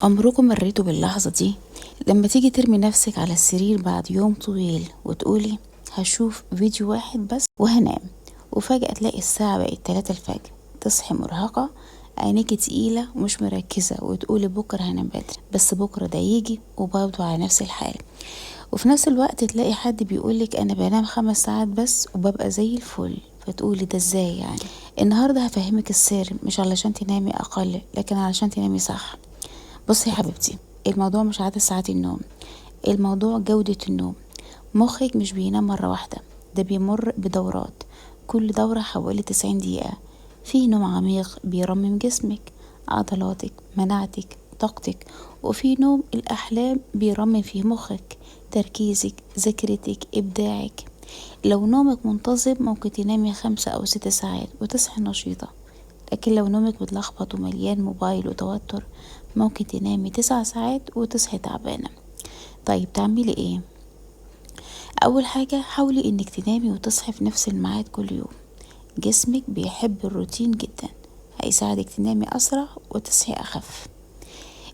عمركم مريتوا باللحظة دي لما تيجي ترمي نفسك على السرير بعد يوم طويل وتقولي هشوف فيديو واحد بس وهنام، وفجأة تلاقي الساعة بقت 3 الفجر، تصحي مرهقة، عينيكي تقيلة ومش مركزة، وتقولي بكرة هنام بدري، بس بكرة ده يجي وبرضه على نفس الحال. وفي نفس الوقت تلاقي حد بيقولك أنا بنام 5 ساعات بس وببقى زي الفل، فتقولي ده ازاي يعني؟ النهاردة هفهمك السر، مش علشان تنامي أقل، لكن علشان تنامي صح. بصي يا حبيبتي، الموضوع مش عدد ساعات النوم، الموضوع جودة النوم. مخك مش بينام مرة واحدة، ده بيمر بدورات، كل دورة حوالي 90 دقيقة. في نوم عميق بيرمم جسمك، عضلاتك، مناعتك، طاقتك، وفي نوم الأحلام بيرمم فيه مخك، تركيزك، ذاكرتك، إبداعك. لو نومك منتظم ممكن تنامي 5 أو 6 ساعات وتصحي نشيطة، لكن لو نومك متلخبط ومليان موبايل وتوتر ممكن تنامي 9 ساعات وتصحي تعبانة. طيب تعملي ايه؟ اول حاجة حاولي انك تنامي وتصحي في نفس الميعاد كل يوم. جسمك بيحب الروتين جدا، هيساعدك تنامي اسرع وتصحي اخف.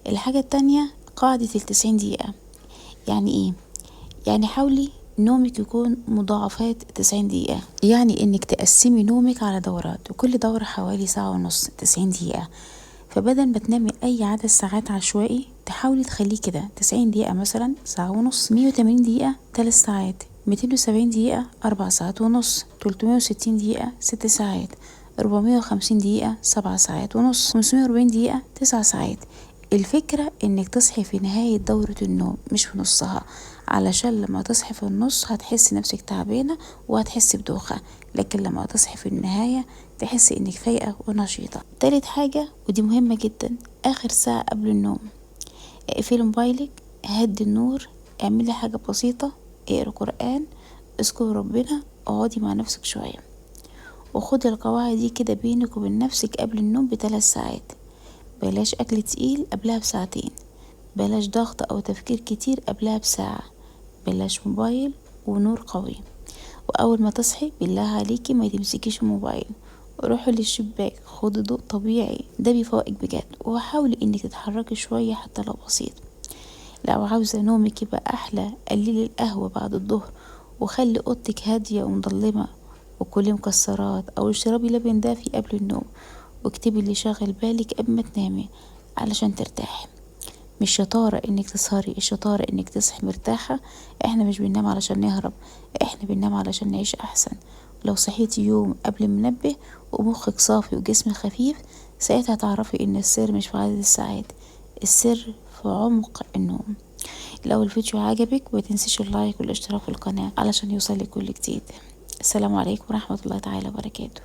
الحاجة التانية قاعدة 90 دقيقة. يعني ايه؟ يعني حاولي نومك يكون مضاعفات 90 دقيقة، يعني انك تقسمي نومك على دورات، وكل دورة حوالي 1.5 ساعة، 90 دقيقة. فبدل ما تنامي اي عدد ساعات عشوائي تحاولي تخليه كده 90 دقيقة مثلا 1.5 ساعة، 180 دقيقة 3 ساعات، 270 دقيقة 4 ساعات ونص، 360 دقيقة 6 ساعات، 450 دقيقة 7 ساعات ونص، 540 دقيقة 9 ساعات. الفكرة انك تصحي في نهاية دورة النوم مش في نصها، علشان لما تصحي في النص هتحسي نفسك تعبانة وهتحسي بدوخة، لكن لما تصحي في النهاية تحسي انك فايقة ونشيطة. تالت حاجة ودي مهمة جدا، اخر ساعة قبل النوم اقفلي موبايلك، هدي النور، اعملي حاجة بسيطة، اقري قرآن، اذكري ربنا، اقعدي مع نفسك شوية، وخدي القواعد دي كده بينك وبين نفسك قبل النوم ب3 ساعات. بلاش اكل تقيل قبلها ب2 ساعة، بلاش ضغط او تفكير كتير قبلها بساعة، بلاش موبايل ونور قوي. واول ما تصحي بالله عليكي ما تمسكيش الموبايل، روحي للشباك، خدي ضوء طبيعي، ده بيفوقك بجد. وحاولي انك تتحركي شوية حتى لو بسيط. لو عاوزة نومك يبقى احلى قللي القهوة بعد الظهر، وخلي اوضتك هادية ومظلمة، وكلي مكسرات او اشربي لبن دافي قبل النوم، واكتبي اللي شاغل بالك قبل ما تنامي علشان ترتاحي. مش شطارة انك تسهري، الشطارة انك تصحي مرتاحة. احنا مش بننام علشان نهرب، احنا بننام علشان نعيش احسن. لو صحيتي يوم قبل المنبه ومخك صافي وجسمك خفيف، ساعتها تعرفي ان السر مش في عدد الساعات، السر في عمق النوم. لو الفيديو عجبك ما تنسيش اللايك والاشتراك في القناة علشان يوصلك كل جديد. السلام عليكم ورحمة الله تعالى وبركاته.